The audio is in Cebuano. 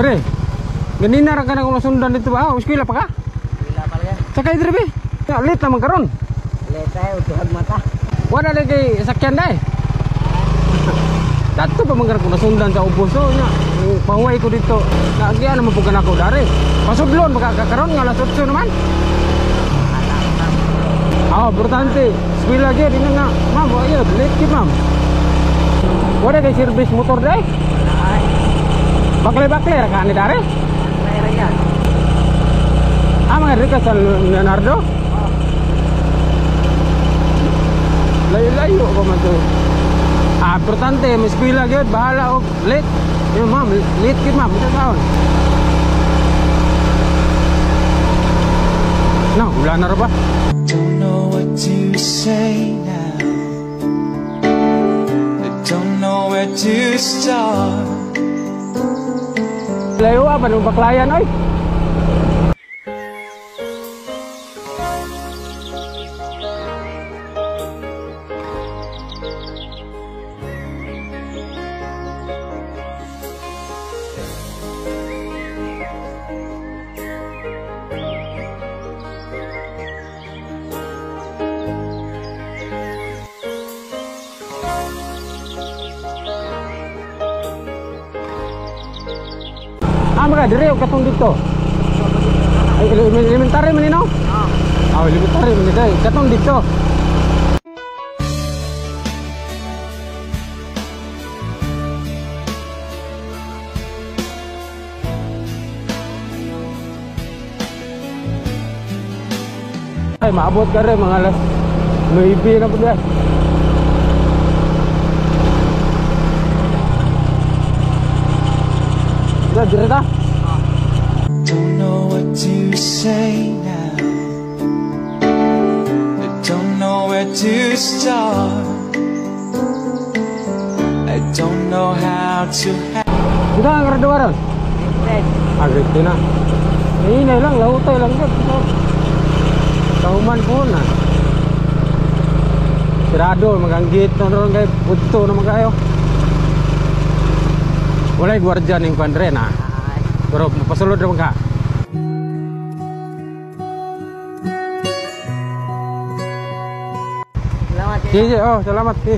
Bre, ganina ra ka na kung nasundan dito ba? Oh, eskwela pa ka? Wala pa lang. Sakay diri be. Ya, late naman karon. Late tayo, tuhag mata. Wala lagi sakyan dai. Dato pa man karon kung nasundan sa ubos so nya. Pahuway ko dito. Naagian naman pud kanako dari. Pasudlon baka ka karon nga alas 8 naman. Ah, importante. Eskwela gyud ina nga. Ma'am, wa gyud late gyud, ma'am. Wala kay service motor dai. Ay, Bakle-bakle ra ka ni dari. mayroon yan. Ah, mga diri ka sa Leonardo? Layo-layo pa man to. Ah, importante, may eskwela gyud, bahala og late. Yo, ma'am, late gyud, ma'am, ito taon. Na, wala na ra ba? Don't know what to say now. I don't know where to start. Layo pa nung baklayan oy. Ah, mga dire og katong dito. Ay, elementary man ni, no? Ah, elementary man ni day. Katong dito. Ay, maabot ka rin mga alas 9 na po diyan. Dire, dire ta. Don't know what to say now. I don't know where to start. I don't know how to have. Kita ang graduaron. Grade. Ah, grade 10 na. Hinay lang, lahutay lang yun. Kahuman po na. Sirado, maganggit na ron kay punto naman kayo. Wala'y gwardiya ning kwan rin, ha? Ay, Pero mapasulod naman ka. salamat. Sige, oh, salamat. Sige.